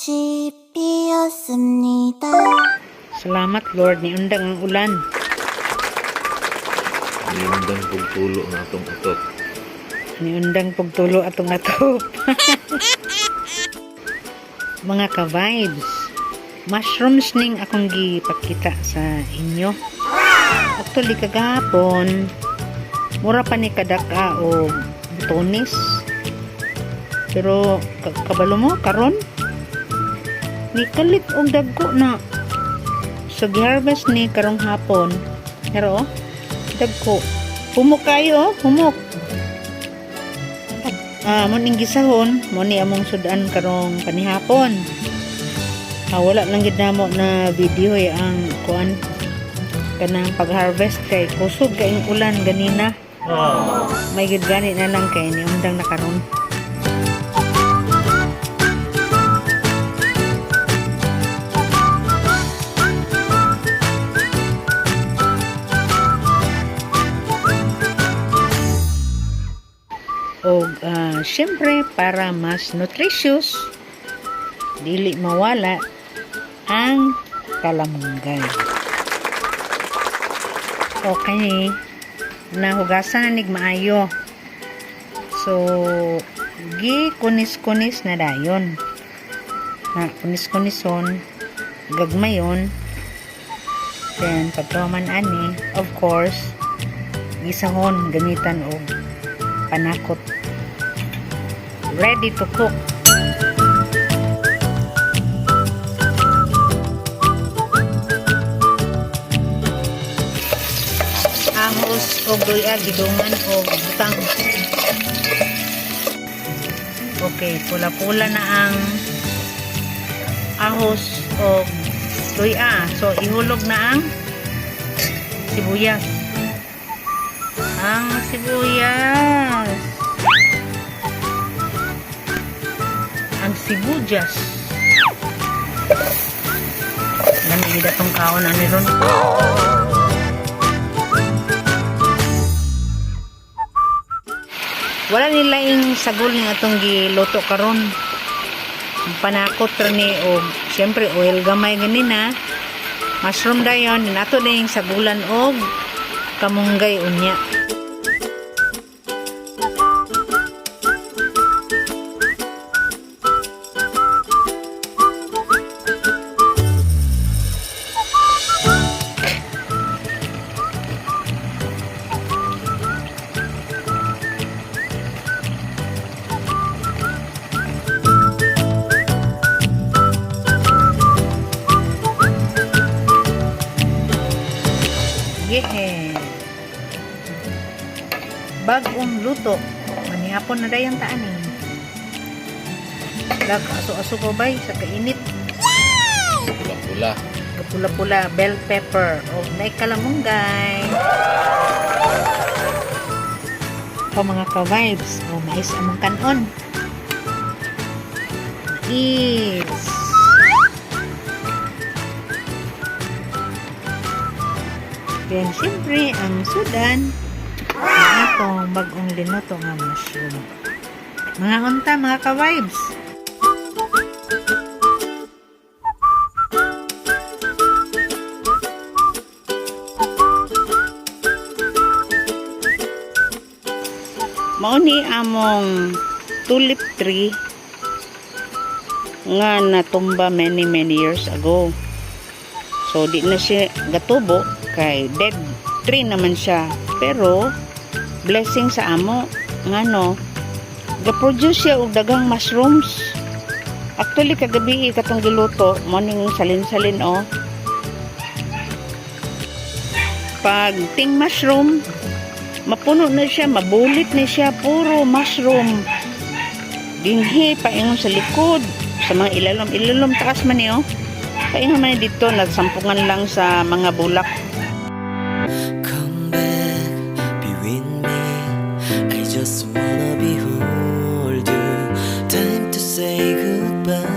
꽃이 피었습니다. Salamat, Lord, niundang ang ulan. Niundang pugtulo nga atong atop. Niundang pugtulo atong atop. Mga ka-vibes, mushrooms ning akong gipakita sa inyo. Actually, kagahapon, mura pa ni kadaka o butones. Pero, kabalo mo, karon, ni kalit og dagko na. So, giharvest ni karong hapon. Pero, oh, dagko. Humok kayo, oh, humok. Ah, mo ning gisahon, mo ni among sudan karong panihapon. Ah, wala lang gid namo na video eh, ang kuan kanang pag-harvest kay kusog kaing ulan ganina. May gid gani na lang kay ni undang na karon. Og syempre para mas nutritious, dili mawala ang kalamunggay. Okay, nahugasan na nig maayo. So, gi kunis-kunis na dayon. Na kunis-kunison, gagmayon. Then pagkahuman ani, of course, gisahon gamitan og panakot. Ready to cook. Ahos og luya gidungan og butang. Okay, pula-pula na ang ahos og luya. So ihulog na ang sibuyas. Ang sibuyas. Ang sibuyas. Lami gid atong kaon ani ron. Wala nila yung sagol ng atong giluto karon. Ang panakot ra ni og syempre oil gamay ganina. Mushroom dayon ato na yung sagulan og kamunggay unya. Yeah. Bagong luto. Manihapon na dayang taan eh. Lag aso-aso ko bay sa kainit. Pula-pula. Pula-pula bell pepper o may kalamunggay. O mga ka-vibes, o mais among kanon. Mais. Then, siyempre, ang sudan, ang atong bagong linuto nga mushroom. Mga unta, mga ka-vibes. Mao ni among tulip tree nga natumba many many years ago. So di na siya gatubo kay dead tree naman siya. Pero blessing sa amo ngano ga-produce siya og daghang mushrooms. Actually kagabi katong giluto mo ning salin-salin oh. Pag ting mushroom mapuno na siya, mabulit na siya, puro mushroom. Dinhi, paingon sa likod, sa mga ilalom, ilalom taas man niyo. Paingon man dito, nagsampungan lang sa mga bulak. Come back, be with me. I just wanna behold you. Time to say goodbye.